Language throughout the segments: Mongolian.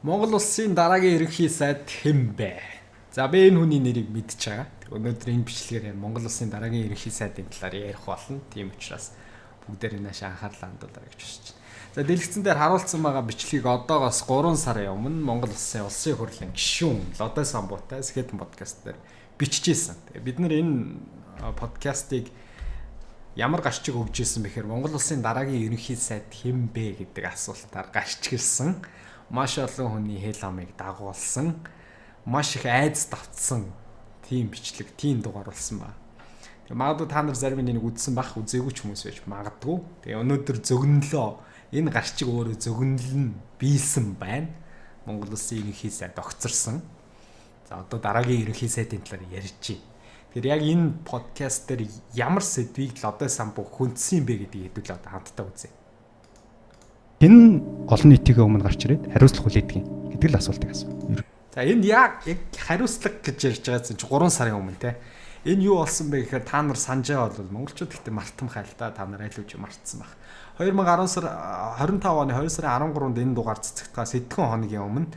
Монгол улсын дараагийн ерөнхий сайд хэн бэ? За, би энэ хүний нэрийг мэдж байгаа. Өнөөдөр энэ бичлэгээр Монгол улсын дараагийн ерөнхий сайдын талаар ярих болно. Тийм учраас бүгдээр нааш анхаарлаа хандуулаарай гэж хүсэж байна. За, дэлгэцэн дээр харуулсан байгаа бичлэгийг одоогоос 3 сарын өмнө Монгол улсын Улсын хурлын гишүүн Лодой Самбуутай Скетэн подкаст дээр биччихсэн. Тэгээ бид нар энэ подкастыг ямар гарчиг өгж исэн бэхээр Монгол улсын дараагийн ерөнхий сайд хэн бэ гэдэг асуултаар гарчигласан. Маш олон хүний хэл амыг дагуулсан, маш их айдас давтсан тийм бичлэг, тийм дугаар болсон ба. Тэгээ магадгүй та нар зарим нэг үзсэн бах, үзээгүй ч хүмүүс байж магадгүй. Тэгээ өнөөдөр зөгнөлөө, энэ гарчиг өөрөө зөгнөл нь биелсэн байна. Монгол улсын ерөнхий сайд огцорсон. За, одоо дараагийн ерөнхий сайдын талаар ярьж байна. Тэгэхээр яг энэ подкаст дээр ямар сэдвийг Лодой Самбу хүндсэн юм бэ гэдгийг хэдүүлээ одоо хамтдаа үзье. Хэн олон нийтийн өмнө гарч ирээд хариуцлага хүлээдэг юм гэдэг л асуултыг асуу. За, энэ яг хариуцлага гэж ярьж байгаа чинь 3 сарын өмнө те. Энэ юу болсон бэ гэхээр та нар санаж байгаа бол монголчууд гэхдээ мартамхай л да, та нар аль үжи мартсан баг. 2010 сар 25 оны 2 сарын 13-нд энэ дугаар цэцэгтгаас хэдхэн хоногийн өмнө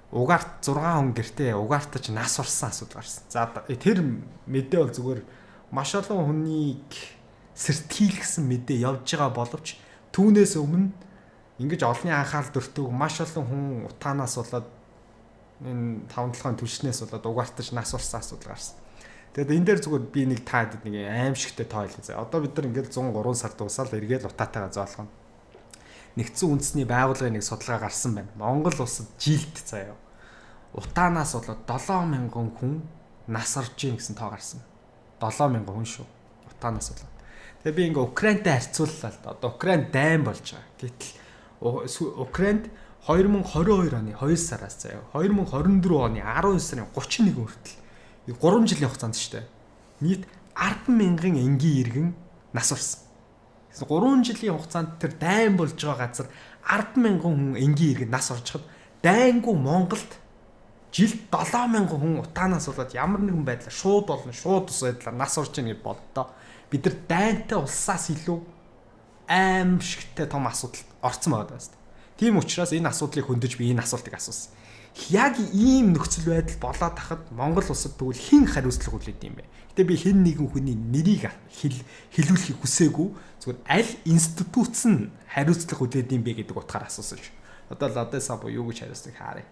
угаарт 6 хүн гэртээ угаартаж нас орсон асуудал гарсан. За, тэр мэдээ бол зүгээр маш олон хүнийг сэртгийлгсэн мэдээ явж байгаа боловч түүнээс өмнө ингэж олонний анхаарал дөртөг маш олон хүн утаанаас болоод энэ таван толгойн түлшнээс болоод угаартаж нас орсон асуудал гарсан. Тэгээд энэ дээр зүгээр би нэг та хэд нэг аимшигтэй тоо хэлье. За, одоо бид нар ингээд 103 сар дуусаад эргээл утаатайгаа зоолгоно. Нэгдсэн үндэсний байгууллагын нэг судалгаа гарсан байна. Монгол улсад жилд заяа утаанаас болоод 7000 хүн нас орж ийн гэсэн тоо гарсан. 7000 хүн шүү. Утаанаас болоод. Тэгээ би ингээ Украинтай харьцууллаа л да. Одоо Украин дайн болж байгаа. Гэтэл Украинд 2022 оны 2 сараас заяа 2024 оны 19 сарын 31 хүртэл 3 жилийн хугацаанд шүү дээ. Нийт 10,000 энгийн иргэн нас орсон. 3 жилийн хугацаанд тэр дайн болж байгаа газар 10,000 хүн энгийн иргэн нас орчиход дайнгүй Монголд жилд 7000 хүн утаанаас болоод ямар нэгэн байдлаар шууд болно, шууд ус байдлаар нас орж ийн гэж боддоо. Бид нар дайнтай улсаас илүү аимшигтэй том асуудалд орцсон байгаа даа. Тийм учраас энэ асуудлыг хөндөж би энэ асуултыг асуусан. Яг ийм нөхцөл байдал болоод тахад Монгол улсад тэгвэл хэн хариуцлага хүлээдэг юм бэ? Гэтэ би хэн нэгэн хүний нэрийг хэлүүлэхийг хүсээгүй. Зүгээр аль институтс нь хариуцлага хүлээдэг юм бэ гэдэг утгаар асуусан шүү. Одоо Лодой Самбу юу гэж хариуцдаг харъя.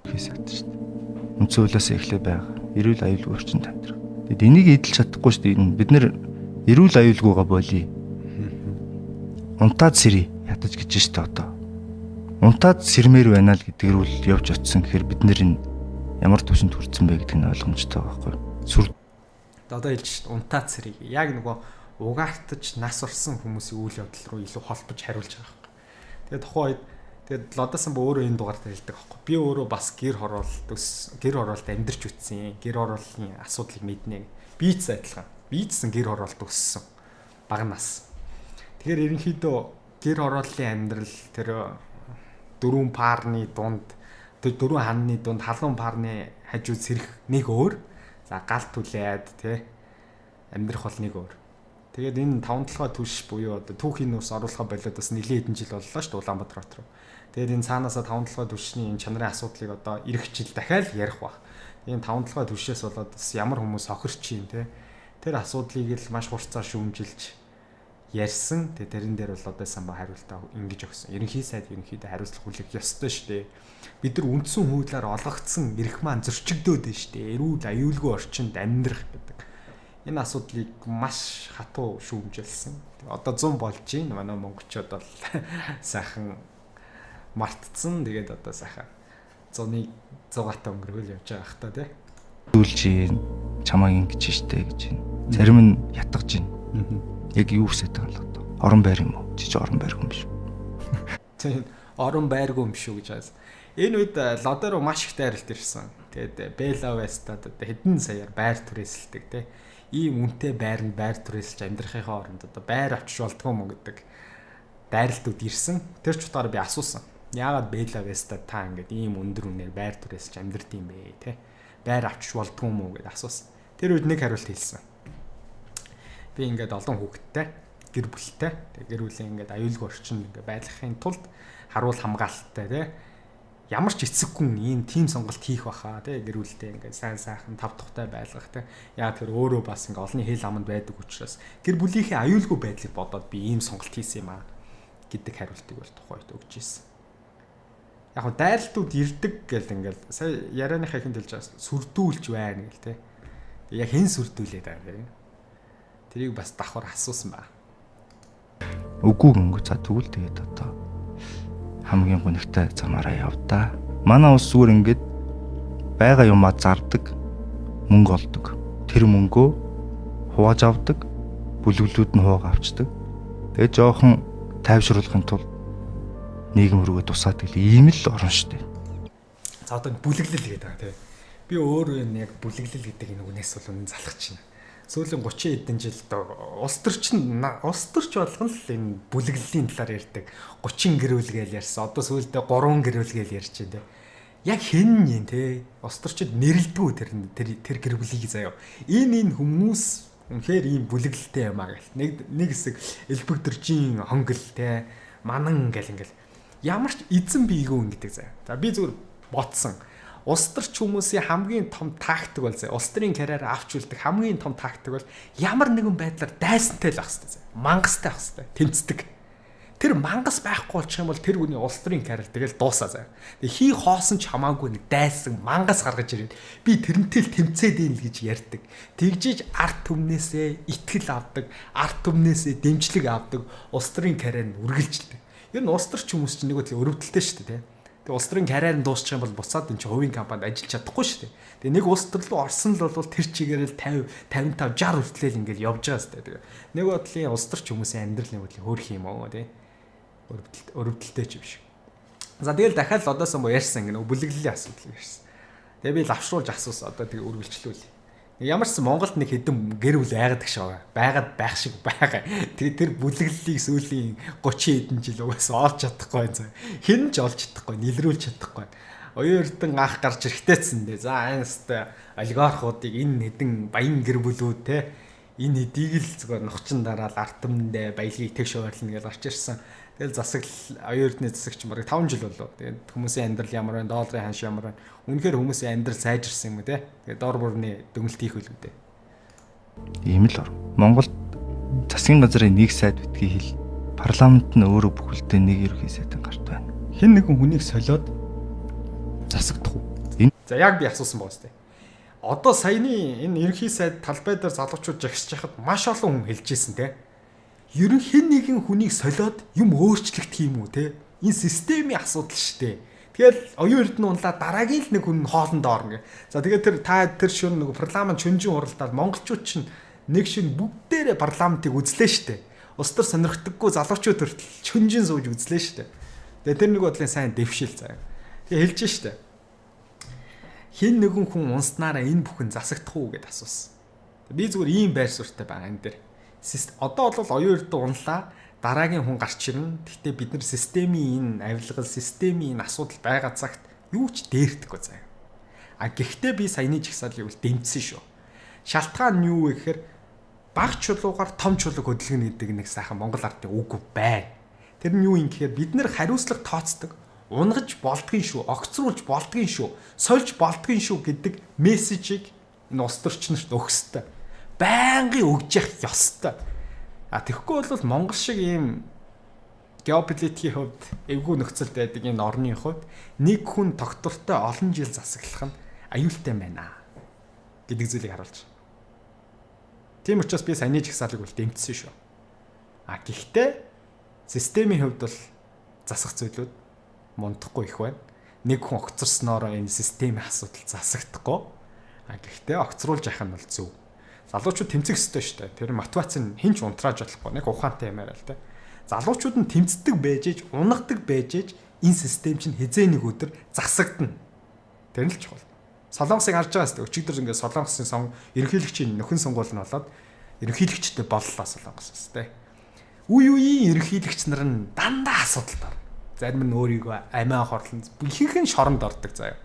Хийсэгдэж шүү дээ. Үндсэн хуулиас эхлээ байгаа. Эрүүл аюулгүй орчинд амьдрах. Тэгэд энийг эдэлж чадахгүй шүү дээ. Бид нэр эрүүл аюулгүйгаа болий. Унтаад сэрий ядаж гэж шүү дээ одоо. Унтаад сэрмээр байна л гэдэг рүү л явж очисон гэхээр бид нэр энэ ямар төвшөнд хүрсэн бэ гэдэг нь ойлгомжтой байхгүй. Сүр Одоо хэлж шүү дээ. Унтаад сэрий. Яг нөгөө угаартаж нас орсон хүмүүсийн үйл явдал руу илүү холбож хариулж байгаа байхгүй. Тэгээ тухайн үед тэгээд Лодой Самбу өөрөө энэ дугаар дээр хэлдэг байхгүй. Би өөрөө бас гэр хороолт өс гэр хороолт амьдарч үтсэн. Гэр хорооллын асуудлыг мэднэ. Би ч адилхан. Би ч гэсэн гэр хороолт өссөн. Бага нас. Тэгэхээр ерөнхийдөө гэр хорооллын амьдрал тэр дөрвөн парны дунд, тэр дөрвөн ханны дунд халуун парны хажууд сэрэх нэг өөр. За, гал түлээд тий амьдрах бол нэг өөр. Тэгээд энэ таван толгой түлш буюу одоо түүхийн нүүрс оруулахаа болоод бас нэлээд хэдэн жил боллоо шүү дээ Улаанбаатар хот руу. Тэгээд энэ цаанаасаа таван толгой түлшний энэ чанарын асуудлыг одоо ирэх жил дахиад ярих баг. Энэ таван толгой түлшээс болоод бас ямар хүмүүс хохирч юм те. Тэр асуудлыг л маш хурцаар шүүмжилж ярьсан. Тэгээд тэрэн дээр бол одоо самба хариултаа ингэж өгсөн. Ерөнхий сайд ерөнхийдөө хариуцлага хүлээх ёстой шүү дээ. Бид нар үндсэн хуулиар олгогдсон эрх маань зөрчигдөөд байна шүү дээ. Эрүүл аюулгүй орчинд амьдрах гэдэг. Энэ асуудлыг маш хатуу шүүмжилсэн. Одоо 100 болж байна. Манай монголчууд бол сайхан мартцсан. Тэгээд одоо сайхан 100-ны 100-аатай өнгөрөөл явж байгаа хта тий. Зүйлж юм чамайг ингэж штэ гэж байна. Зарим нь ятгаж байна. Яг юу хүсэж байгаа юм л одоо. Орон байр юм уу? Чи чи орон байргүй юм биш үү? Тийм, орон байргүй юм биш үү гэж байна. Энэ үед Лодой руу маш их дайралт ирсэн. Тэгээд Бела Вестад одоо хэдэн саяар байр түрээсэлдэг тий. Ийм үнэтэй байранд байр түрээсэлж амьдрахынхаа оронд одоо байр авчиж болдгоо юм гэдэг дайралтууд ирсэн. Тэр ч утгаараа би асуусан. Яагаад Бела Вестад та ингээд ийм өндөр үнээр байр түрээсэлж амьдрд юм бэ те? Байр авчиж болдгоо юм уу гэдээ асуусан. Тэр үед нэг хариулт хэлсэн. Би ингээд олон хүүхэдтэй, гэр бүлтэй. Тэгээ гэр бүлийн ингээд аюулгүй орчинд ингээд байлгахын тулд харуул хамгаалттай те. Ямар ч эцэггүй ийм тим сонголт хийх баха тий, гэр бүлтэй ингээд сайн сайхан тав тухтай байлгах тий. Яа, тэр өөрөө бас ингээд олонний хэл аманд байдаг учраас гэр бүлийнхээ аюулгүй байдлыг бодоод би ийм сонголт хийсэн юм аа гэдэг хариултыг бол тухайн үед өгч ирсэн. Яг нь дайралтууд ирдэг гэл ингээл сая ярианыхаа ихэнд хэлж байгаа, сүрдүүлж байна гэл тий. Яг хэн сүрдүүлээд байгаа юм бэ? Тэрийг бас давхар асуусан ба. Үгүй гингүү, за тэгвэл тэгээд одоо хамгийн гунигтай замаараа явдаа. Манай улс зүгээр ингээд байгаа юмаа зардаг, мөнгө олдог. Тэр мөнгөө хувааж авдаг, бүлэглүүд нь хуваага авчдаг. Тэгээд жоохон тайвшруулахын тулд нийгэм рүүгээ тусаад гэл ийм л орн штэ. За, одоо бүлэглэл гэдэг байгаа тий. Би өөрөө энэ яг бүлэглэл гэдэг энэ үгнээс бол үнэн залхаж байна. Сүүлийн 30 хэдэн жил одоо улс төрчин, улс төрч болгон л энэ бүлэглэлийн талаар ярьдаг. 30 гэрүүл гээл ярьсан. Одоо сүүлдээ 3 гэрүүл гээл ярьж байна те. Яг хэн юм те? Улс төрчид нэрлэдэггүй тэр тэр тэр гэр бүлийг заяа. Энэ хүмүүс үнэхээр ийм бүлэглэлтэй юм аа гэл. Нэг хэсэг элбэг дөржийн хонгол те. Манан гэл ингээл ямар ч эзэн бийгүү гэдэг заяа. За, би зүгээр бодсон, улс төрч хүмүүсийн хамгийн том тактик бол зэ, улс төрийн карьераа авч үлдэх хамгийн том тактик бол ямар нэгэн байдлаар дайсантай л байх хэрэгтэй зэ. Мангастай байх хэрэгтэй. Тэмцдэг. Тэр мангас байхгүй болчих юм бол тэр хүний улс төрийн карьер тэгэл дуусаа зэ. Тэг хий хоосон ч хамаагүй нэг дайсан мангас гаргаж ирээд би тэрнтэй л тэмцээд ийн л гэж ярьдаг. Тэгжиж ард түмнээсээ итгэл авдаг, ард түмнээсээ дэмжлэг авдаг, улс төрийн карьер нь үргэлжилдэг. Ер нь улс төрч хүмүүс чинь нэг үл өрөвдөлтэй шүү дээ, тэ. Тэгээ улс төрийн карьер нь дуусчих юм бол буцаад энэ чинь хувийн компанид ажиллаж чадахгүй шүү дээ. Тэгээ нэг улс төр рүү орсон л бол тэр чигээрэл 50 55 60 хүртлээл ингээл явж байгаа сте. Тэгээ нэг бодлын улс төрч хүмүүсийн амьдрал нэг бодлын хөөрх юм уу тий. Өрөвдөлтэй ч юм шиг. За, тэгэл дахиад л одоосон бо ярьсан гэнэ бүлэглэлийн асуудал ярьсан. Тэгээ би лавшруулж асуусан, одоо тэгээ үргэлжлүүл. Ямар ч Монголд нэг хэдэн гэр бүл айгадаг шиг байгаа. Байгаад байх шиг байгаа. Тэгээ тэр бүлэглэлийг сүүлийн 30 хэдэн жил угаас олж чадахгүй байна. Хэн ч олж чадахгүй, нэлрүүлж чадахгүй. Оюун эрдэн анх гарч ирэхтэйцэн дээ. За, айнастай олигархуудыг, энэ хэдэн баян гэр бүлүүд те, энэ хэдийг л зүгээр нухчин дараал ард түмэндээ баялагийг тэгш хуваарлна гэж гарч ирсэн. Тэгэл засаглал, оюун эрдний засагч бараг 5 жил болов. Тэгээд хүмүүсийн амьдрал ямар байна, долларын ханш ямар байна. Үнэхээр хүмүүсийн амьдрал сайжирсан юм уу те. Тэгээд дор бүрний дүгнэлт хийх үл үү. Ийм л ор. Монголд засгийн газрын нэг сайд битгий хэл, парламент нь өөрөө бүхэлдээ нэг ерөнхий сайдын гарт байна. Хэн нэгэн хүнийг солиод засагдах уу? За, яг би асуусан байгаа сте. Одоо саяны энэ ерөнхий сайд талбай дээр залуучууд жагсаж хахад маш олон хүн хэлж ирсэн те. Ер нь хэн нэгэн хүнийг солиод юм өөрчлөгдөх юм уу те? Энэ системийн асуудал шүү дээ. Тэгэл оюун эрдэнэ унлаа, дараагийн л нэг хүн хоолнд орно гэ. За, тэгээд тэр та тэр шөнө нэг парламент шүнжин хуралдаад монголчууд чинь нэг шин бүгдээрээ парламентыг үзлээ шүү дээ. Улс төр сонирхдаггүй залуучууд хүртэл шүнжин сууж үзлээ шүү дээ. Тэгээд тэр нэг бодлын сайн дэвшил заяа. Тэгээ хэлж штэ. Хэн нэгэн хүн унснараа энэ бүхэн засагдах уу гэд асуусан. Би зүгээр ийм байр суурьтай байгаа энэ дээр. Одоо бол оюун эрдэнэ унлаа, дараагийн хүн гарч ирнэ. Гэхдээ бид нар системийн энэ авилгал, системийн энэ асуудал байгаа цагт юу ч дээрдэхгүй заяа. А гэхдээ би саяны жагсаалыг бол дэмжсэн шүү. Шалтгаан нь юу вэ гэхээр баг чулуугаар том чулууг хөдөлгөнө гэдэг нэг сайхан монгол ардын үг байна. Тэр нь юу юм гэхээр бид нар хариуцлага тооцдог, унгаж болдгийн шүү, огцруулж болдгийн шүү, сольж болдгийн шүү гэдэг мессежийг энэ улс төрч нарт өгөх ёстой. Байнгын өгж явах ёстой. А тэгэхгүй бол Монгол шиг ийм геополитикийн хувьд эвгүй нөхцөлд байдаг энэ орны хувьд нэг хүн тогтвортой олон жил засаглах нь аюултай байна гэдэг зүйлийг харуулж байна. Тийм учраас би саяны жагсаалыг бол дэмжсэн шүү. А гэхдээ системийн хувьд бол засах зүйлүүд мундахгүй их байна. Нэг хүн огцорсноор энэ системийн асуудал засагдахгүй. А гэхдээ огцруулж явах нь бол зөв. Залуучууд тэмцэх ёстой шүү дээ. Тэр мотивац нь хэн ч унтрааж болохгүй. Нэг ухаантай юм яриа л тэ. Залуучууд нь тэмцдэг байж ээж, унагадаг байж ээж энэ систем чинь хизээ нэг өдөр засагдана. Тэр нь л чухал. Солонгосыг харж байгаа сте. Өчигдөр ингээд Солонгосын сон ерөнхийлөгчийн нөхөн сонгуул нь болоод ерөнхийлөгчтэй боллоо Солонгос ус тэ. Үе үеийн ерөнхийлөгч нар нь дандаа асуудалд орно. Зарим нь өөрийгөө амиа хорлон, ихэнх нь шоронд ордог заяа.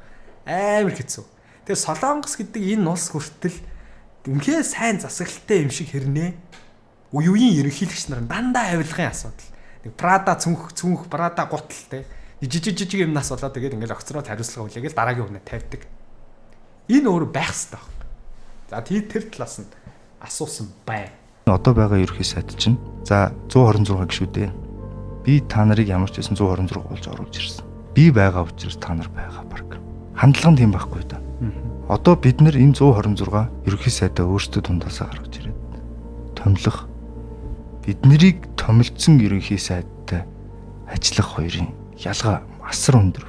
Амар хэцүү. Тэгээ Солонгос гэдэг энэ улс хүртэл үнэхээр сайн засаглалтай юм шиг хэрнээ үе үеийн ерөнхийлөгч нар дандаа авилгын асуудал. Нэг Прада цүнх, Прада гутал те. Жижиг жижиг юмнаас болоод тэгээд ингээл огцроод хариуцлага хүлээгээл дараагийн хүнээ тавьдаг. Энэ өөр байх хэрэгтэй байна. За тэр талаас нь асуусан бай. Одоо байгаа ерөнхий сайд чинь за 126 гишүүд ээ. Би та нарыг ямар ч байсан 126 болж оруулж ирсэн. Би байгаа учраас та нар байгаа баг. Хандлага нь тийм байхгүй да. Одоо бид нар энэ 126 ерөнхий сайдаа өөрсдөө дундаасаа гаргаж ирээд томилох, бид нарыг томилдсон ерөнхий сайдтай ажиллах хоёрын ялгаа асар өндөр.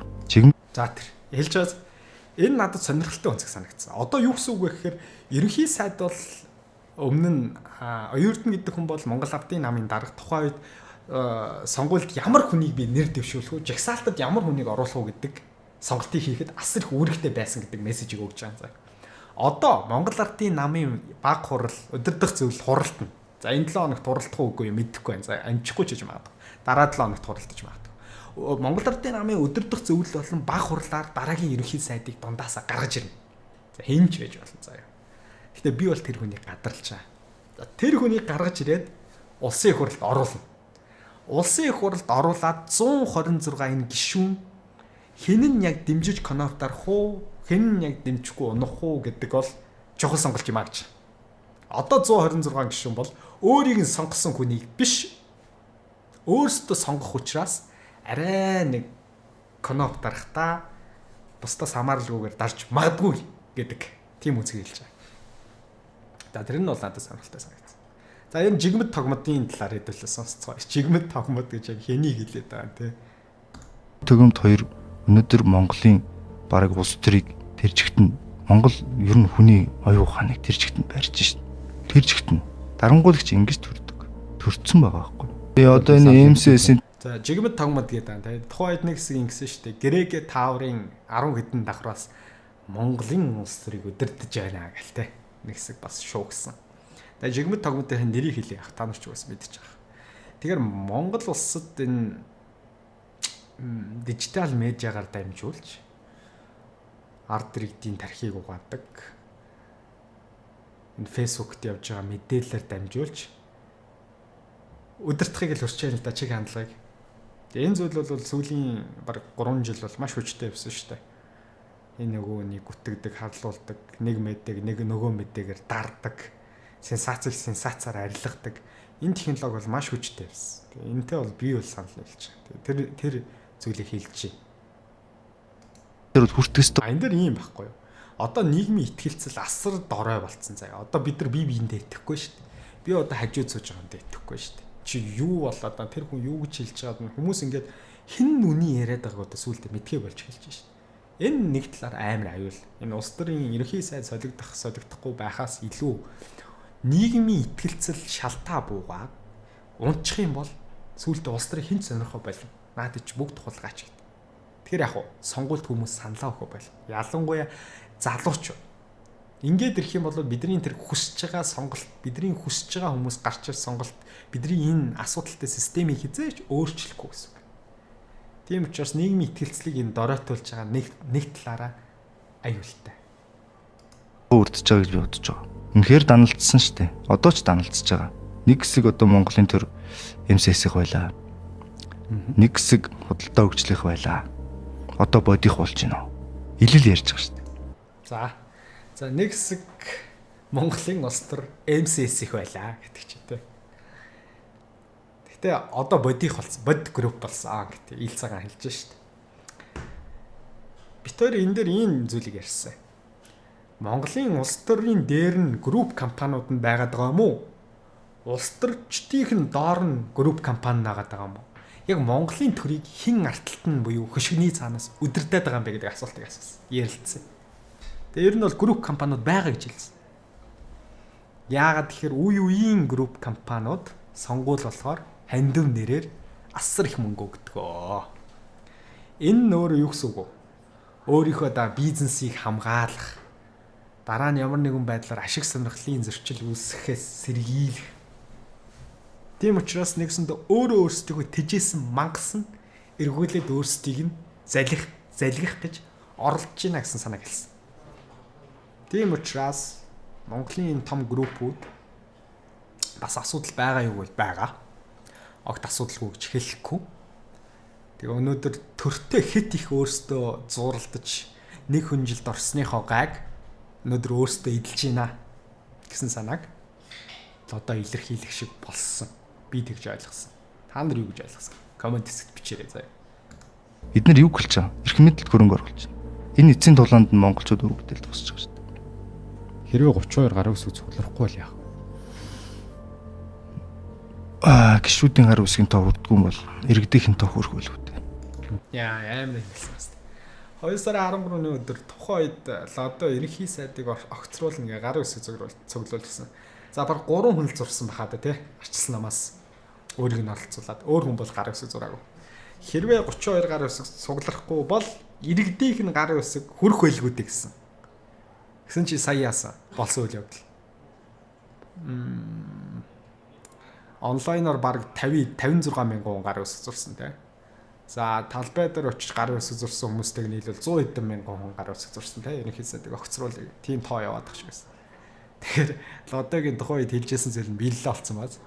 За тэр хэлж байгаа энэ надад сонирхолтой өнцөг санагдсан. Одоо юу гэсэн үг вэ гэхээр ерөнхий сайд бол өмнө нь Оюун гэдэг хүн бол Монгол Ардын намын дарга тухайн үед сонгуульд ямар хүнийг би нэр дэвшүүлэх үү, жагсаалтад ямар хүнийг оруулах уу гэдэг сонголтыг хийхэд асар их үүрэгтэй байсан гэдэг мессежийг өгч байгаа юм. Одоо Монгол Ардын намын баг хурал, удирдах зөвлөл хуралдана. За энэ 7 хоногт хуралдах уугүй юу мэдэхгүй байна. За амжихгүй ч гэж магадгүй. Дараа 7 хоногт хуралдаж магадгүй. Монгол Ардын намын удирдах зөвлөл болон баг хурлаар дараагийн ерөнхий сайдыг дундаасаа гаргаж ирнэ. За хэн ч байж болно заяа. Гэтэ би бол тэр хүнийг гадарлаж байгаа. За тэр хүнийг гаргаж ирээд улсын их хурлд оруулна. Улсын их хурлд оруулаад 126 энэ гишүүн хэн нь яг дэмжиж кноп дарах уу, хэн нь яг дэмжихгүй унах уу гэдэг бол чухал сонголт юм а гэж. Одоо 126 гишүүн бол өөрийг нь сонгосон хүнийг биш өөрсдөө сонгох учраас арай нэг кноп дарахтаа бусдаас хамааралгүйгээр дарж магадгүй гэдэг тийм үзэг хэлж байгаа. За тэр нь бол надад сонирхолтой санагдсан. За энэ жигмэд тогмодын талаар хэдүүлээ сонсцгоо. Жигмэд тогмод гэж яг хэнийг хэлээд байгаа юм те. Төгөмд хоёр өнөөдөр Монголын бараг улс төрийг тэр чигт нь Монгол ер нь хүний оюун ухааныг тэр чигт нь барьж шин. Тэр чигт нь дарангуулагч ингэж төрдөг. Төрцөн байгаа байхгүй. Тэгээ одоо энэ MCS-ийн за жигмэд тогмод гэдэг юм те. Тухайн үед нэг хэсэг ингэсэн шүү дээ. Грэгэ Таурын 10 хэдэн давхраас Монголын улс төрийг удирдах байна гэл те. Нэг хэсэг бас шуугсан. Тэгээ жигмэд тогмодын нэрийг хэлье ах та нар ч бас мэдчих ах. Тэгэхээр Монгол улсад энэ дижитал медиагаар дамжуулж ард иргэдийн тархийг угаадаг. Энэ Facebook-т явж байгаа мэдээлэлээр дамжуулж удирдахыг л хүсэж байна л да чиг хандлагыг. Тэгээ энэ зүйл бол сүүлийн баг 3 жил бол маш хүчтэй явсан шүү дээ. Энэ нөгөө нэг гүтгдэг, харлуулдаг, нэг мэдээг нэг нөгөө мэдээгээр дардаг, сенсацийг сенсацаар арилгадаг. Энэ технологи бол маш хүчтэй явсан. Тэгээ энэтэй бол би бол санал нийлж байгаа. Тэр тэр зүйлийг хэлж байна. Тэр бол хүртэх ёстой. Энэ дээр ийм байхгүй юу? Одоо нийгмийн итгэлцэл асар дорой болцсон заяа. Одоо бид нар бие биендээ итгэхгүй шүү дээ. Би одоо хажууд сууж байгаандаа итгэхгүй шүү дээ. Чи юу болоод аа тэр хүн юу гэж хэлж байгаад нь хүмүүс ингээд хэн нүний яриад байгааг одоо сүултээ мэдхээ болж эхэлж шин. Энэ нэг талаар амар аюул. Энэ улс төрийн ерөнхий сайд солигдох, солигдохгүй байхаас илүү нийгмийн итгэлцэл шалтаа буугаад унчих юм бол сүултээ улс төрийн хэн ч сонирхоо болно. Наад чи бүгд хулгайч гэдэг. Тэгэхээр яг сонгуульд хүмүүс саналаа өгөх болно. Ялангуяа залуучууд. Ингээд ирэх юм бол бидний тэр хүсэж байгаа сонголт, бидний хүсэж байгаа хүмүүс гарч ир сонголт, бидний энэ асуудалтай системийг хизээж өөрчлөхгүй гэсэн үг. Тийм учраас нийгмийн итгэлцлийг энэ доройтуулж байгаа нэг талаараа аюултай. Үрдэж байгаа гэж би бодож байгаа. Үнэхээр даналдсан шүү дээ. Одоо ч даналдсаж байгаа. Нэг хэсэг одоо Монголын төр MCS-их байлаа. Нэг хэсэг худалдаа хөгжлөх байлаа. Одоо бодих болж байна уу? Илэл ярьж байгаа шүү дээ. За нэг хэсэг Монголын улс төр MCS-их байлаа гэдэг чи тэ. Гэтэ одоо бодих болсон, бод групп болсон гэдэг ил цагаан хэлж шít. Бид хоёр энэ дээр ийм зүйлийг ярьсан. Монголын улс төрийн дээр нь групп компаниуд нь байгаад байгаа юм уу? Улс төрчдийнх нь доор нь групп компани нагаад байгаа юм уу? Яг Монголын төрийг хэн арталт нь буюу хөшигний цаанаас удирдах байгаа юм бэ гэдэг асуултыг асуусан. Ярилцсан. Тэгээ ер нь бол групп компаниуд байгаа гэж хэлсэн. Яагаад тэгэхээр үе үеийн групп компаниуд сонгуул болохоор хандив нэрээр асар их мөнгө өгдөг. Энэ нь өөрөө юу гэсэн үг вэ? Өөрийнхөө да бизнесийг хамгаалах, дараа нь ямар нэгэн байдлаар ашиг сонирхлын зөрчил үүсгэхээс сэргийлэх. Тийм учраас нэгсэнд өөрөө өөрсдийгөө тэжээсэн мангас нь эргүүлээд өөрсдийг нь залгих гэж оролдож байна гэсэн санааг хэлсэн. Тийм учраас Монголын энэ том группүүд бас асуудал байгаа юу гэвэл байгаа. Огт асуудалгүй гэж хэлэхгүй. Тэгээ өнөөдөр төртөө хит их өөрсдөө зууралдаж нэг хүн жилд орсныхоо гайг өнөөдөр өөрсдөө эдэлж байна гэсэн санааг одоо илэрхийлэх шиг болсон. Би тэгж ойлгосон. Та нар юу гэж ойлгосон? Коммент хэсэгт бичээрэй заяа. Эднэр юу гэлж байгаа? Эрх мэдэлд хөрөнгө оруулж байна. Энэ эцсийн тулаанд нь монголчууд үр бүтээлд тусч байгаа шүү дээ. Хэрвээ 32 гарын үсэг цугларахгүй бол яах вэ? Гişүүдийн гар үсгийн тоо хүрдэггүй юм бол иргэдийн тоо хүрэх байлгүй дээ. Яа, амар хэлсэн байна. 2 сарын 13-ны өдөр тухайн үед Лодо ерөнхий сайдыг огцруулна гэ гарын үсэг цуглуулсан. За баг 3 хүн л зурсан бахаа да тий. Арчилсан намаас өөрийг нь оролцуулаад өөр хүн бол гарын үсэг зураагүй. Хэрвээ 32 гарын үсэг цугларахгүй бол иргэдийнх нь гарын үсэг хүрэх байлгүй дээ гэсэн. Тэгсэн чи сая яасан болсон үйл явдал. Онлайнаар баг 50 56 мянган гарын үсэг зурсан тий. За талбай дээр очиж гарын үсэг зурсан хүмүүстэйг нийлвэл 100 хэдэн мянган хүн гарын үсэг зурсан тий. Ерөнхий сайдыг огцруулъя. Тийм тоо яваад тах шиг байсан. Тэгэхээр Лодогийн тухайн үед хэлжсэн зүйл нь биелэл болсон баз.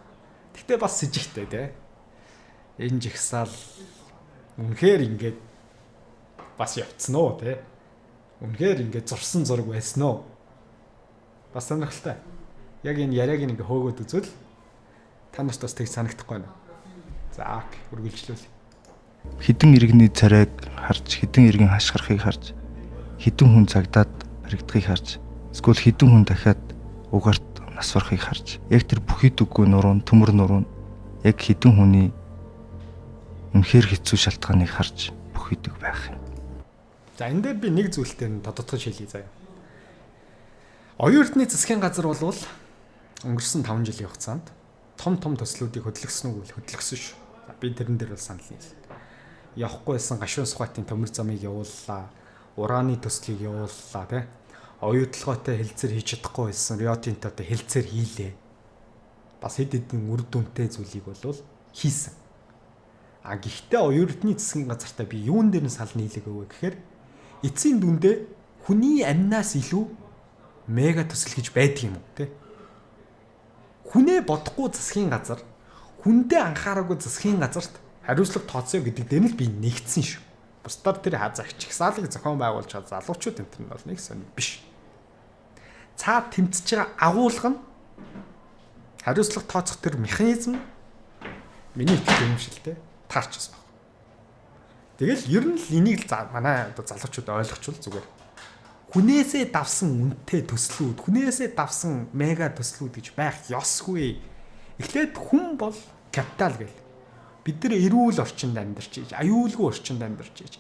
Гэхдээ бас сэжигтэй тий. Энэ жигсаал үнэхээр ингээд бас явцсан уу тий. Үнэхээр ингээд зурсан зураг байсан уу? Бас сонирхолтой. Яг энэ яриаг ингээ хөөгөөд үзвэл та нарт бас тэг санагдахгүй байна. За үргэлжлүүл. Хідэн иргэний царайг харж, хідэн иргэн хашгирахыг харж, хідэн хүн цагдаад баригдахыг харж, эсвэл хідэн хүн дахиад угаарт нас барахыг харж, яг тэр бүхий дүггүй нуруу, төмөр нуруу яг хідэн хүний үнэхээр хэцүү шалтгааныг харж бүхий дүг байх юм. За энэ дээр би нэг зүйлтэй нь тодотгож хэлье заяа. Оюун эрдний засгийн газар бол өнгөрсөн 5 жилийн хугацаанд том том төслүүдийг хөдөлгөсөн үү гэвэл хөдөлгөсөн шүү. За би тэрэн дээр бол санал нийлнэ. Явахгүй байсан гашуун сухатын төмөр замыг явууллаа, ураны төслийг явууллаа тий. Оюутлогоотой хэлцээр хийж чадахгүй байсан Рио Тинтотой хэлцээр хийлээ. Бас хэд хэдэн үр дүнтэй зүйлийг бол хийсэн. А гэхдээ оюун эрдний засгийн газартаа би юун дээр нь санал нийлээг вэ гэхээр эцсийн дүндээ хүний амнаас илүү мега төсөл гэж байдаг юм уу тий. Хүнээ бодохгүй засгийн газар, хүндээ анхаараагүй засгийн газарт хариуцлага тооцъё гэдэг дээр нь л би нэгдсэн шүү. Бусдаар тэр жагсаалыг зохион байгуулж байгаа залуучууд энэ төр нь бол нэг сонь биш. Цаад тэмцэж байгаа агуулга нь хариуцлага тооцох тэр механизм миний итгэл үнэмшилтэй таарч бас баг. Тэгэл ер нь л энийг л манай одоо залуучууд ойлгочвол зүгээр. Хүнээсээ давсан үнэтэй төслүүд, хүнээсээ давсан мега төслүүд гэж байх ёсгүй. Эхлээд хүн бол капитал гэл. Бид нар эрүүл орчинд амьдарч ийж, аюулгүй орчинд амьдарч ийж.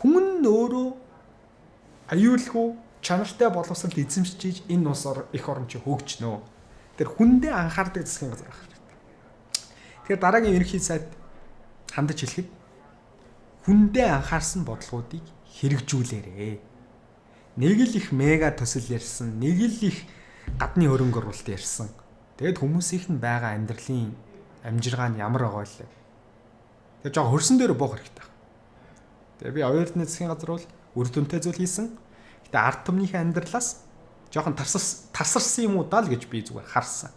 Хүн нь өөрөө аюулгүй чанартай боловсрол эзэмшиж ийж энэ улс эх орн чи хөгжнө. Тэр хүндээ анхаардаг засгийн газар байх хэрэгтэй. Тэгэхээр дараагийн ерөнхий сайд хандаж хэлэхэд хүндээ анхаарсан бодлогоодыг хэрэгжүүлээрэ. Нэг л их мега төсөл ярьсан, нэг л их гадны хөрөнгө оруулалт ярьсан. Тэгэд хүмүүсийнх нь байгаа амьдралын амжиргаа нь ямар байгаа вэ? Тэгээ жоо хөрсөн дээр буух хэрэгтэй. Тэгээ би оюун эрдэнэ засгийн газар бол үр дүнтэй зүйл хийсэн. Гэтэ ард түмнийхээ амьдралаас жоохон тасарсан юм уу даа л гэж би зүгээр харсан.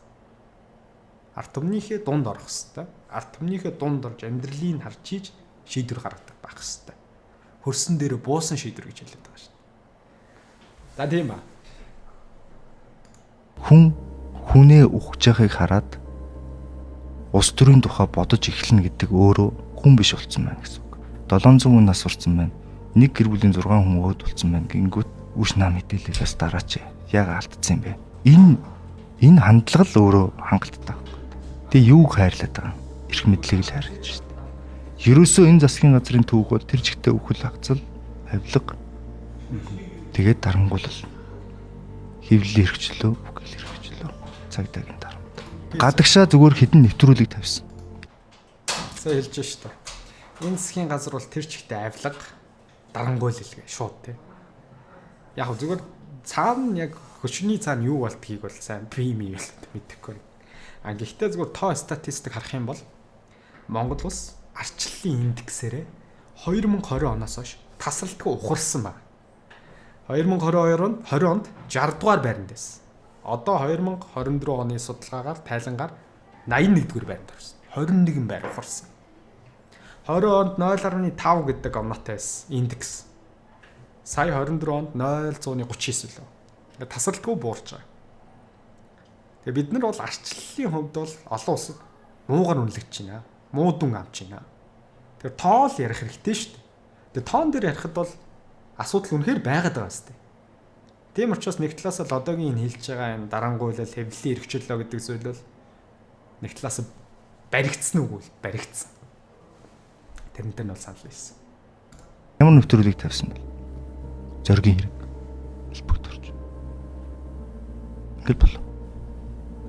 Ард түмнийхээ дунд орох хэвээр. Ард түмнийхээ дунд орж амьдралыг харж ийж шийдвэр гаргадаг байх хэвээр. Хөрсөн дээр буусан шийдвэр гэж хэлээд байгаа шүү. За тийм ба. Хүн хүнээ ухаж байгааг хараад улс төрийн тухай бодож эхэлнэ гэдэг өөрөө хүн биш болсон байна гэсэн үг. 700 хүн нас барсан байна. Нэг гэр бүлийн 6 хүн өөд болсон байна гингүүт үш нам мэдээлэл бас дараач. Яг алдсан юм бэ. Энэ хандлага л өөрөө хангалттай байхгүй. Тэгээ юуг хайрлаад байгаа юм? Эрх мэдлийг л хайрлаж шүү дээ. Ерөөсөө энэ засгийн газрын түүх бол тэр чигтээ үхэл хагцал, авилга. Тэгээд дарангуйлал. Хэвлэл эрхчлөө, үхэл эрхчлөө. Цагдаагийн дарамт. Гадагшаа зүгээр хідэн нэвтрүүлэг тавьсан. Сая хэлж шүү дээ. Энэ засгийн газар бол тэр чигтээ авилга, дарангуйлал гэ шууд тий. Яг зүгээр цаана яг хөчний цаана юу болдгийг бол сайн премиум мэдэхгүй. А гэхдээ зүгээр тоо статистик харах юм бол Монгол улс арчлалын индексээрээ 2020 оноос хойш тасралтгүй ухарсан байна. 2022 онд 20 онд 60 дугаар байранд байсан. Одоо 2024 оны судалгаагаар тайлангаар 81 дугаар байранд орсон. 21 байр ухарсан. 20 онд 0.5 гэдэг оноотой байсан индекс. Сая 24 онд 0.39 лөө. Ингээд тасралтгүй буурч байгаа. Тэгээ бид нар бол арчлалын хувьд бол олон улсад муугар үнэлэгдэж байна. Муу дүн авч байна. Тэгэхээр тоол ярих хэрэгтэй шүү дээ. Тэгээ тоон дээр ярихад бол асуудал үнэхээр байгаад байгаа сте. Тийм учраас нэг талаас л одоогийн энэ хэлж байгаа энэ дарангуйлал, хэвлэлийн эрхчлөө гэдэг зүйл бол нэг талаас баригдсан үгүй л баригдсан. Тэрнтэй нь бол санал нийлсэн. Ямар нэвтрүүлгийг тавьсан бол зоригийн хэрэг элбэгдэрч. Ингээл болов.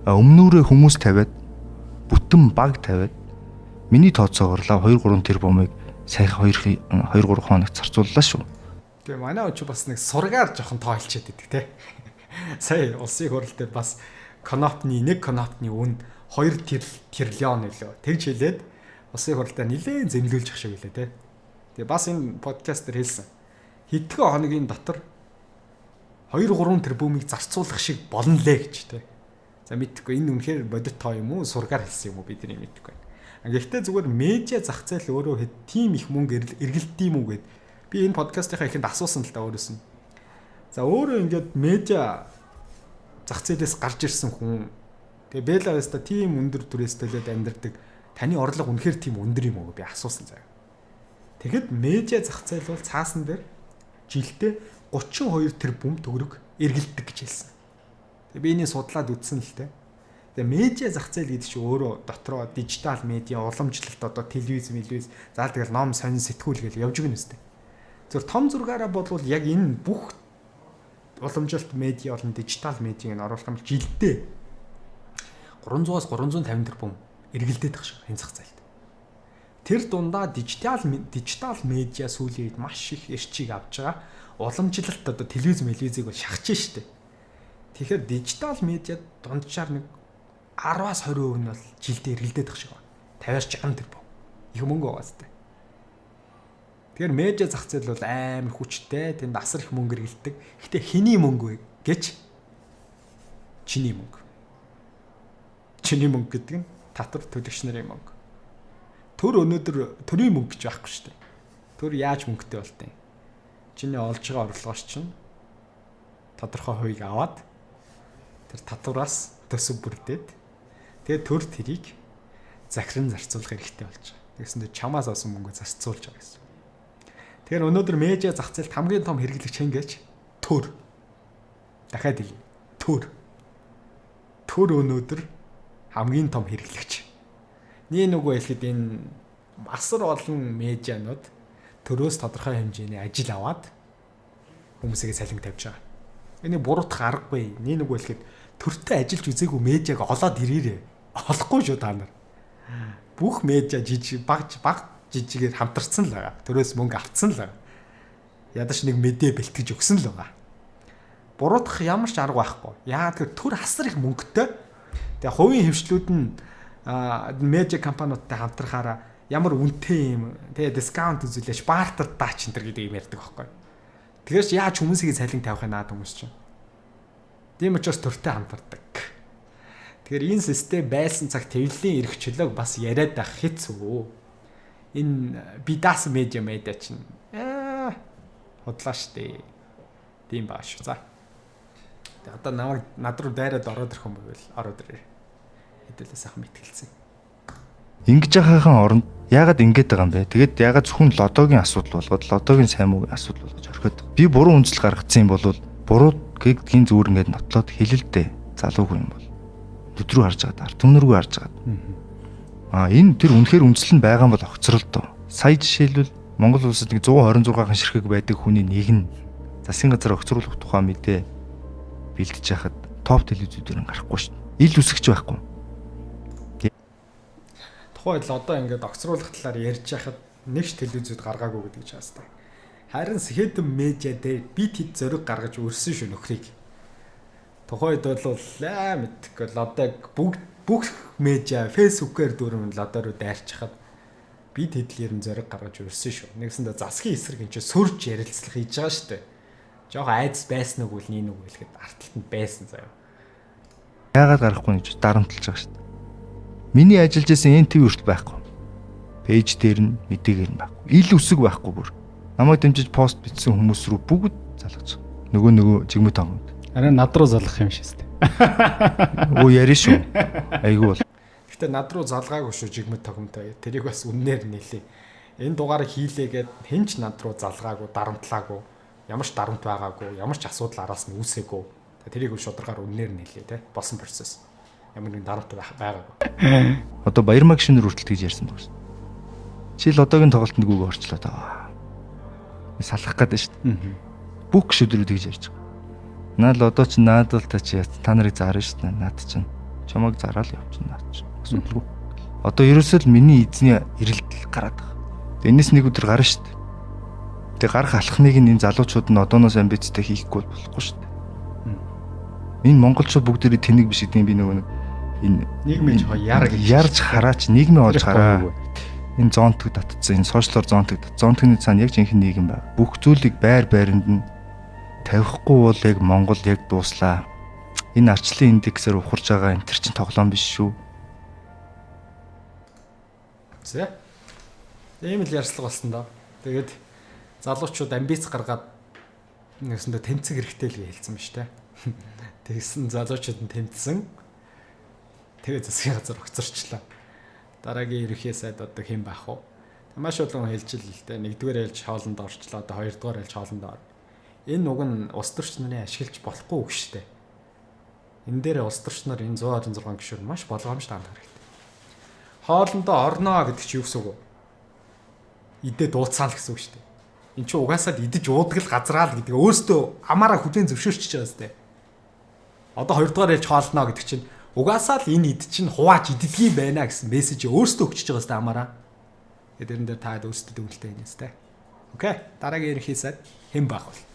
А өмнөрөө хүмүүс тавиад бүтэн баг тавиад миний тооцоогоор л 2 3 тэрбумыг саяхан 2 3 хоногт зарцууллаа шүү. Тэгээ манай очи бас нэг сургаар жоохон тоо хэлчихэд идэг те. Сая улсын хурал дээр бас конопны нэг конопны үн 2 триллион нөлөө. Тэгж хэлээд улсын хурлаа нилээн зэмлүүлж ах шиг үлээ те. Тэгээ бас энэ подкаст дээр хэлсэн. Хэдхэн хоногийн дотор 2 3 тэрбумыг зарцуулах шиг болно лээ гэж те. За мэдхгүй энэ үнэхээр бодит тоо юм уу сургаар хэлсэн юм уу бид нэг мэдэхгүй байна. Гэхдээ зүгээр медиа зах зээл өөрөө тийм их мөнгө эргэлддэг юм уу гэд би энэ подкастынхаа ихэнд асуусан л да өөрөөс нь. За өөрөө ингээд медиа зах зээлээс гарч ирсэн хүн тэгээ Бела Веста тийм өндөр түрээс төлөөд амьдардаг таны орлого үнэхээр тийм өндөр юм уу би асуусан заяа. Тэгэхэд медиа зах зээл бол цаасан дээр жилдээ 32 тэрбум төгрөг эргэлддэг гэж хэлсэн. Тэгээ би энийг судлаад үзсэн л дээ. Тэгээ медиа зах зээл гэдэг чинь өөрөө дотроо дижитал медиа, уламжлалт одоо телевиз, мэлвиз, заал тэгэл ном, сонин сэтгүүл гэл явж гэнэ үстэй. Зөв том зургаараа бодвол яг энэ бүх уламжлалт медиа болон дижитал медиаг нь оруулах юм бол жилдээ 300-аас 350 тэрбум эргэлдээд тах шиг энэ зах зээлд. Тэр дундаа дижитал медиа сүүлийн үед маш их эрчийг авч байгаа. Уламжлалт одоо телевиз мэлвизийг бол шахаж штэ. Тэгэхээр дижитал медиа дунджаар нэг 10-аас 20% нь бол жилдээ эргэлдээд тах шиг байна. 50-аас 60 тэрбум. Их мөнгө байгаа зү. Тэгэхээр медиа зах зээл бол амар хүчтэй, тэнд асар их мөнгө эргэлддэг. Гэхдээ хэний мөнгө вэ гэж чиний мөнгө. Чиний мөнгө гэдэг нь татвар төлөгч нарын мөнгө. Төр өнөөдөр төрийн мөнгө гэж байхгүй шүү дээ. Төр яаж мөнгөтэй болт юм? Чиний олж байгаа орлогоос чинь тодорхой хувийг аваад тэр татвараас төсөв бүрдээд тэгээд төр тэрийг захиран зарцуулах хэрэгтэй болж байгаа. Тэгсэн чинь чамаас авсан мөнгө зарцуулж байгаа гэсэн. Тэгэхээр өнөөдөр медиа зах зээлд хамгийн том хэрэглэгч хэн гэж? Төр. Дахиад хэлье. Төр. Төр өнөөдөр хамгийн том хэрэглэгч. Нэг нөгөө хэлэхэд энэ асар олон медианууд төрөөс тодорхой хэмжээний ажил аваад хүмүүсийг салин тавьж байгаа. Энийг буруутгах аргагүй. Нэг нөгөө хэлэхэд төртөө ажиллаж үзээгүй медиаг олоод ирээрээ. Олохгүй шүү та нар. Бүх медиа жижиг баг жижигээр хамтарсан л байгаа. Төрөөс мөнгө авцсан л байгаа. Ядаж нэг мэдээ бэлтгэж өгсөн л байгаа. Буруутгах ямар ч арга байхгүй. Яагаад гэвэл төр асар их мөнгөтэй. Тэгээ хувийн хвшлүүд нь медиа компаниудтай хамтрахаараа ямар үнэтэй юм тэгээ дискаунт үзүүлээч бартер даач энэ төр гэдэг юм ярьдаг байхгүй. Тэгэхээр ч яаж хүмүүсийг салин тавих юм наад хүмүүс чинь. Тийм учраас төртэй хамтардаг. Тэгэхээр энэ систем байсан цаг твлийн эрх чөлөөг бас яриад байх хэцүү. Энэ би даасан медиа чинь худлаа штэ. Тийм баа шүү. За. Тэгээ одоо намайг над руу дайраад ороод ирэх юм байвал ороод ирээ. Хэдүүлээ сайхан мэтгэлцэн. Ингэж яхахын оронд яагаад ингэж байгаа юм бэ? Тэгээд яагаад зөвхөн лодогийн асуудал болгоод лодогийн сайн муугийн асуудал болгож орхиод. Би буруу үндэслэл гаргацсан юм бол буруу гэдгийн зүгээр ингээд нотлоод хэлэлдэ. Залуугүй юм бол. Өдрөө харж байгаа, ард түмнэргүй харж байгаа. Аа энэ тэр үнэхээр үндэслэл нь байгаа юм бол огцрол доо. Сая жишээлбэл Монгол улсад нэг 126 ширхэг байдаг хүний нэг нь засгийн газар огцруулах тухай мэдээ бэлдэж яхад топ телевизүүдээр нь гарахгүй шүү дээ. Ил үсгч байхгүй. Тухайн үед л одоо ингээд огцруулах талаар ярьж яхад нэг ч телевизүүд гаргаагүй гэдэг чаастай. Харин сэхэдэн медиа дээр би тэд зориг гаргаж өрсөн шүү нөхрийг. Тухайн үед бол мэдхгүй лодог бүх медиа фэйсбүүкээр дүүрэн лодоо руу дайрчихад би тэдлэр нь зориг гаргаж өрсөн шүү. Нэгсэндээ засгийн эсрэг энэ ч сөрж ярилцлага хийж байгаа шүү дээ. Жохо айдас байсан уу л нэг үг хэлэхэд арталт нь байсан заяа. Яагаад гарахгүй гэж дарамтлж байгаа шүү дээ. Миний ажиллаж исэн NTV хүртэл байхгүй. Page дээр нь мэдээгээр нь байхгүй. Ил үсэг байхгүй бүр. Намайг дэмжиж пост бичсэн хүмүүс рүү бүгд залгаж. Нөгөө жигмэт тонгод. Арай над руу залгах юм шиг шүү дээ. Өө ярина шүү. Айгүй бол. Гэтэ над руу залгаагүй шүү жигмэт тогомтой. Тэрийг бас үннээр нэлээ. Энэ дугаарыг хийлээгээд хэн ч над руу залгаагүй, дарамтлаагүй, ямар ч дарамт байгаагүй, ямар ч асуудал араас нь үүсээгүй. Тэрийг шударгаар үннээр нэлээ те. Болсон процесс. Ямар нэгэн дарамт байгаагүй. Одоо Баярмаг шинээр хүртэл тэгж ярьсан баг шүү. Чи л одоогийн тоглолтод гүг орчлоо даа. Салах гээд шүү дээ. Бүх гişүүд рүү тэгж ярьж байгаа. Наа л одоо чи наадал та чи та нарыг зарна шүү дээ. Наад чинь чамайг зараал явчихна наад чинь. Асуудалгүй. Одоо ерөөсөө л миний эзний эрэлдэл гараад байгаа. Энэс нэг өдөр гарна шүү дээ. Тэгээ гарах алхмыг нь энэ залуучууд нь одооноос амбицтай хийхгүй болохгүй шүү дээ. Энэ монголчууд бүгдээрээ тэнэг биш гэдэг нь би нөгөө нэг энэ нийгмийн жоо яар гэж ярьж хараач нийгмийн олж хараа. Энэ зонтог татцсан, энэ сошиалор зонтог. Зонтгны цаана яг жинхэнэ нийгэм байна. Бүх зүйлийг байр байранд нь тавихгүй бол яг Монгол яг дууслаа. Энэ арчлын индексээр ухарж байгаа энэ төр чинь тоглоом биш шүү. За. Ийм л ярьслага болсон доо. Тэгээд залуучууд амбиц гаргаад нэгсэндээ тэмцэх хэрэгтэй л гэж хэлсэн ба штэ. Тэгсэн залуучууд нь тэмцсэн. Тэгээд засгийн газар огцорчлаа. Дараагийн ерөнхий сайд одоо хэн байх вэ? Маш олон хэлж л л дээ. Нэгдүгээр ээлж хоолнд орчлоо. Одоо хоёрдугаар ээлж хоолнд ор. Энэ уг нь улс төрч нарын ашиглаж болохгүй үг шүү дээ. Энэ дээр улс төрч нар энэ 126 гишүүн маш болгоомжтой хандах хэрэгтэй. Хоолндоо орноо гэдэг чи юу гэсэн үг вэ? Идээ дууцсан л гэсэн үг шүү дээ. Энд чи угаасаа л идэж уудаг л газраа л гэдэг өөртөө амаараа хүлээн зөвшөөрч байгаа сте. Одоо хоёрдугаар ээлж хоолноо гэдэг чинь угаасаа л энэ ид чинь хувааж иддэг юм байна гэсэн мессеж өөртөө өгчөж байгаа сте амаараа. Тэгээд тэрэн дээр та өөртөө дүгнэлтээ хийнэ сте. Окей. Дараагийн ерөнхий сайд хэн байх вэ?